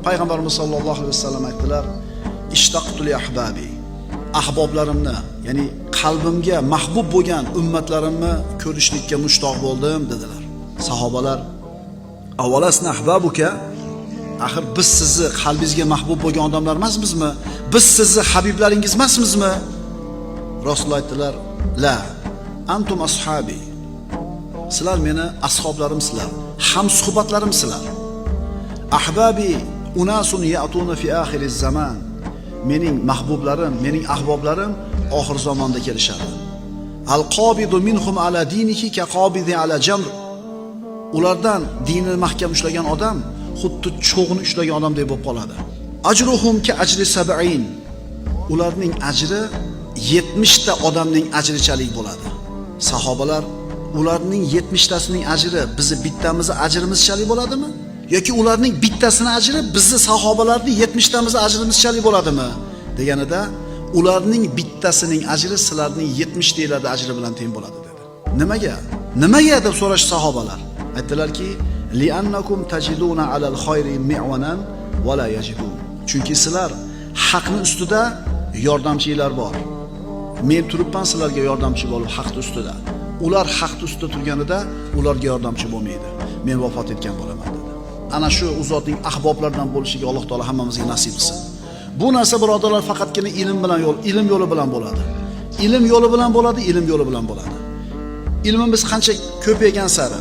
Payg'ambarimiz sollallohu alayhi vasallam aytdilar: "Ishtaqtu li ahbabi." Ahboblarimni, ya'ni qalbimga mahbub bo'lgan ummatlarimni ko'rishlikka mushtoq bo'ldim dedilar. Sahobalar: "Avvalasna ahbabuka?" Axir biz sizni qalbingizga mahbub bo'lgan odamlar emasmizmi? Biz sizni habiblaringiz emasmizmi? Rasululloh aytdilar: "La, antum ashabi." Sizlar meni ashoblarimsizlar, ham suhbatlarimsizlar. Ahbabi unasun ya'tuna fi akhiriz zaman. Mening mahbublarim, mening ahboblarim oxir zamonda kelishadi. Al-qobidu minhum ala dinihi ka-qobidi ala jamr. Ulardan dinini mahkam ushlagan odam xuddi cho'g'ni ushlagan odamdek bo'lib qoladi. Ajruhum ka ajri sab'in. Ularning ajri 70 ta odamning ajrichalik bo'ladi. Sahobalar: ularning 70 tasining ajri bizni bittamizni ajrimizchalik bo'ladimi? Yoki ularning bittasini ajri bizni sahobalarning 70 tamizni ajrimizchalik bo'ladimi? Deganida, ularning bittasining ajri sizlarning 70 taylarning ajri bilan teng bo'ladi dedi. Nimaga? Nimaga deb so'rashdi sahobalar. Aytdilarki, li'annakum tajiduna 'alal khayri mi'wanan va la yajidun. Chunki sizlar haqning ustida yordamchilar bor. Men turibman sizlarga yordamchi bo'lib haqning ustida. Ular haqning ustida turganida ularga yordamchi bo'lmaydi. Men vafot etgan bo'laman dedi. Ana shu u zotning ahboblaridan bo'lishiga Alloh taolo hammamizga nasib qilsin. Bu narsa birodarlar faqatgina ilm bilan yo'l, ilm yo'li bilan bo'ladi. Ilm yo'li bilan bo'ladi, ilm yo'li bilan bo'ladi. Ilmimiz qancha ko'paygan sari,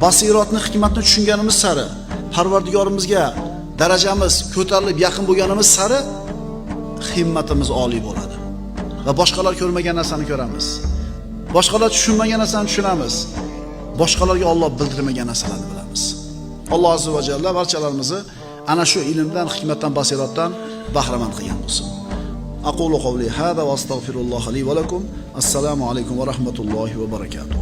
basiratni, hikmatni tushunganimiz sari, Parvardigorimizga darajamiz ko'tarilib yaqin bo'lganimiz sari himmatimiz oliy bo'ladi. Va boshqalar ko'rmagan narsani ko'ramiz. Boshqalar tushunmagan narsani tushunamiz. Boshqalarga Alloh bildirmagan narsalarni bilamiz. Alloh azza va jalla barchalarimizni ana shu ilmdan, hikmatdan, basiratdan bahramand qilgan bo'lsin. Aqulu qawli hada va astagfirulloha li va lakum. Assalomu alaykum va rahmatullohi va barakatuh.